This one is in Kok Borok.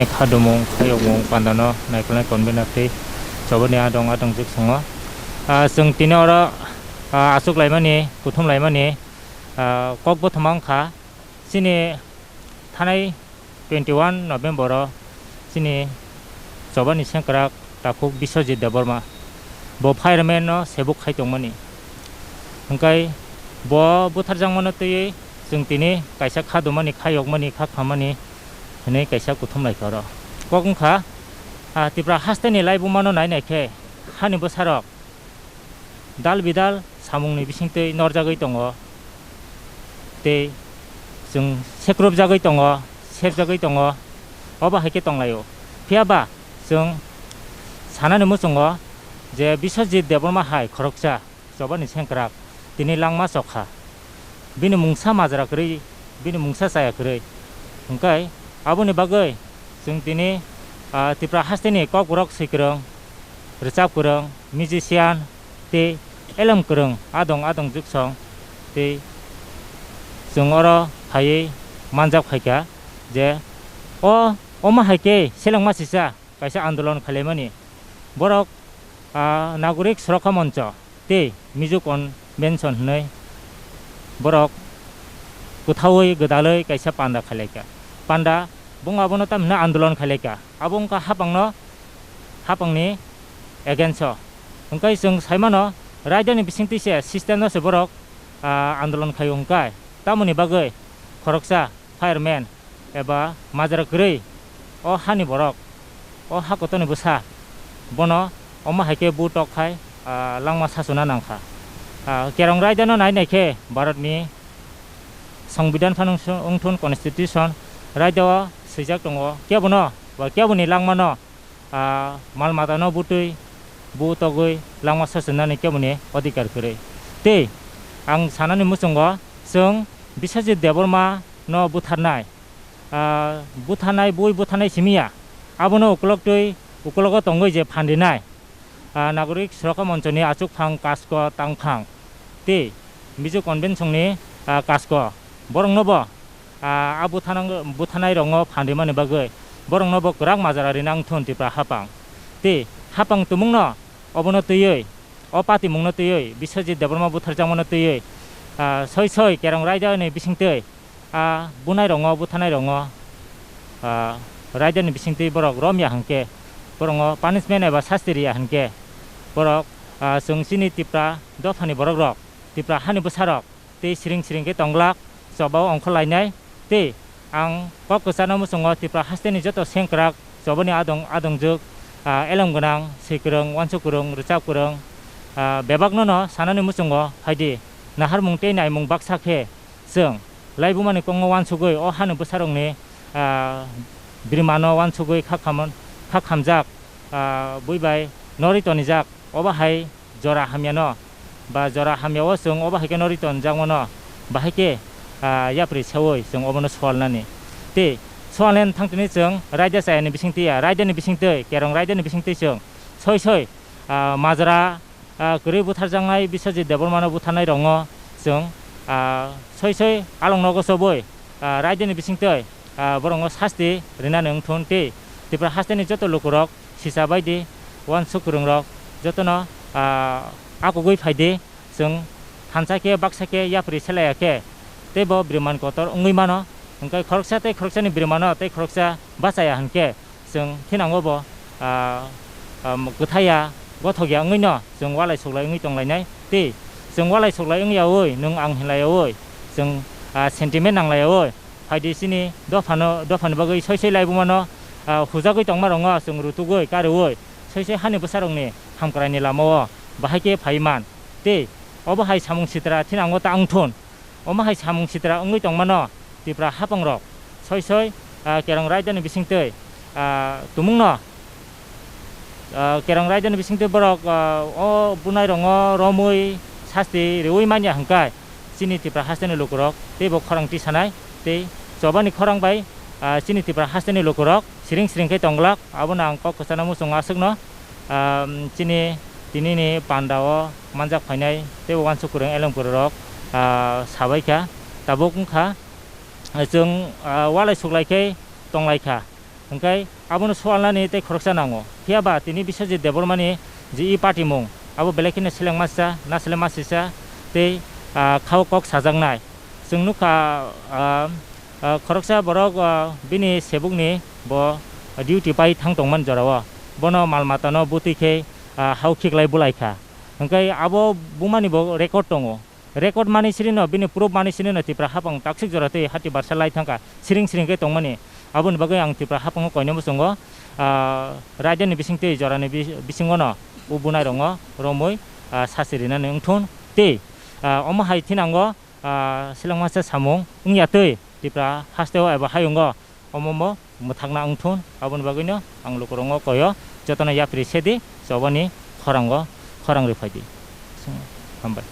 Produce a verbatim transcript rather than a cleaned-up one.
Khadumung, khayokmung, pandano naikolnai convener tei chobani adong adong jwk songo. Ah, chwng tini oro, ah, achuk laimani, kuthum laimani, ah, kok bothoma wngkha. Chini thanai twenty one November o chini chobani sengkrak takhuk Biswajit Debbarma bo fireman no sebuk khai tongmani. Hwnkhe bo butharjakmano twiwi chwng tini kaisa khadumani, khayokmani, kha khamani hwnwi kaisa kuthum laikha oro. Kok wngkha, ah, Tipra hasteni laibumano nai nai khe hani bwsarok dal bidal samungni bisingtwi norjagwi tongo tei chwng sekrupjagwi tongo, sepjagwi tongo, obo hai khe tonglaio. Phiya ba chwng sanani muchungo je Biswajit Debbarma hai khoroksa chobani sengkrak tini langma chokha. Bini mungsa majra kwrwi, bini mungsa chaya kwrwi. Hwnkhe aboni bagwi chwng tini, ah, Tipra hasteni kokborok swikwrwng, rwchap kwrwng, musician tei elem kwrwng adong adong jwksong tei chwng oro phaiwi manjak phaikha je o, omo hai khe selengma sisa kaisa andolon khailaimani. Borok, ah, Nagorik Surakha Moncho tei Mizo Convention hwnwi borok kwthaui gwdalwi kaisa panda khailaikha. Panda bung abono tamhinwi andolon khailaikha. Abo wngkha hapangno, hapangni against o. Hwnkhe chwng saimano, raidani bisingtwi se system no se borok, ah, andolon khaio hwnkhe. Tamoni bagwi khoroksa fireman eba majra kwrwi o hani borok, o ha kotorni bwsa, bono omo hai khe bu tok khai, ah, langma sachona nangkha. Ah, Kerong raidano nai nai khe Bharatni Songbidan phano wngthun, Constitution raidao swijak tongo, kebono ba keboni langmano, ah, mal matano butwi bu togwi langma sachinani keboni odhikar kwrwi. Tei ang sanani muchungo chwng Biswajit Debbarma no butharnai, ah, butharnai, bui butharnai simi ya, abono ukolok twi, ukologo tongwi je phan rinai, ah, Nagorik Surakha Monchoni achukphang, kasko, tangphang tei Mizo Convention ni, ah, kasko, borokno bo, ah, a buthanang-, buthanai rokno phan rimani bagwi borokno bo kwrak majra rina wngthun Tripura hapang. Tei hapang tumungno obono twiwi, o patimungno twiwi, Biswajit Debbarma butharjakmano twiwi, ah, soi soi Kerong raidani bisingtwi, ah, bunai rokno, buthanai rokno, ah, raidani bisingtwi borok romya hwnkhe, borokno punishment eba sasti riya hwnkhe, borok, ah, chwng chini Tripura dophani borok rok, Tripura hani bwsarok tei siring siring khe tongglak, chobao ongkhor lainai. Tei ang kok kwchano muchungo Tripura hasteni joto sengkrak, chobani adong adongjwk, ah, elem gwnang, swi kwrwng, uansuk kwrwng, rwchap kwrwng, ah, bebakno no sanani muchungo phaidi, naharmung tei naimung baksa khe chwng laibumani kokno uansugwi o hani bwsarokni, ah, birimano uansugwi kha khamon-, kha khamjak, ah, bui bai norwi tonijak, obo hai jora hamyano ba jora hamyao chwng obo hai khe norwi tonjakmano bahai khe, ah, yapri seui chwng obono swalnani. Tei swalnani thangtini chwng raida chayani bisingtwi ya, raidani bisingtwi, Kerong raidani bisingtwi chwng soi soi, ah, majra, ah, kwrwi butharjaknai Biswajit Debbarmano butharnai rokno chwng, ah, soi soi along nogo chobwi, ah, raidani bisingtwi, ah, borokno sasti rinani wngthun tei Tripura hasteni joto lukurok sisa baidi uansuk kwrwngrok jotono, ah, akugwi phaidi, chwng thansa khe baksa khe yapri selaya khe teibo biriman kotor wngwi mano, hwnkhe khoroksa tei khoroksani birimano tei khoroksa bachaya hwnkhe chwng thinango bo, ah, um, kwthaiya, gothokya wngwino chwng walai suklai wngwi tonglainai. Tei chwng walai suklai wngyaui, nwng ang hinlaiyaui, chwng, ah, sentiment nanglaiyaui, phaidi chini dophano, dophani bagwi soi soi laibumano, ah, hujagwi tongmarokno chwng rutugwi, kariui, soi soi hani bwsarokni hamkraini lamao bahai khe phaiman. Tei obo hai samung sitra thinango ta wngthun. Omo hai samung sitra wngwi tongmano Tripura hapangrok soi soi, ah, Kerong raidani bisingtwi, ah, tumungno, ah, Kerong raidani bisingtwi borok, ah, o bunai rokno romwi sasti riui manya hwnkhe chini Tripura hasteni lukurok teibo khorang tisanai tei chobani khorang bai, ah, chini Tripura hasteni lukurok siring siring khe tongglak. Abono ang kok kwchana muchungo aswkno, ah, chini tinini pandao manjak phainai tei uansuk kwrwng elem kwrwrok, ah, sabaikha. Tabuk wngkha, chwng, ah, walai suklaikhe tonglaikha. Hwnkhe abono swalnani tei khoroksa nango. Phiya ba tini Biswajit Debbarmani je e party mung, abo belai kheno selengma sa, na selengma sisa tei, ah, khao kok sajaknai. Chwng nukha, ah, ah, khoroksa borok, ah, bini sebukni bo duty pai thang tongmani jorao. Bono mal matano bwtwi khe, ah, hao khiklai bulai kha. Hwnkhe abo bumani bo record tongo. Record mani sirino, bini proof mani sirino Tipra hapang taksik jora tei hati barsa lai thangkha, siring siring khe tongmani. Aboni bagwi ang Tipra hapango koinwi muchungo, ah, raidani bising tei jorani bi-, bisingono o bunairokno romwi, ah, sasi rinani wngthun. Tei, ah, omo hai thinango, ah, selengma sa samung wngya twi Tipra hasteo eba hayungo omo mo mwthakna wngthun. Aboni bagwino ang lukurokno koyo, jotono yapri sedi, chobani khorango khorang rwphaidi. Hambai.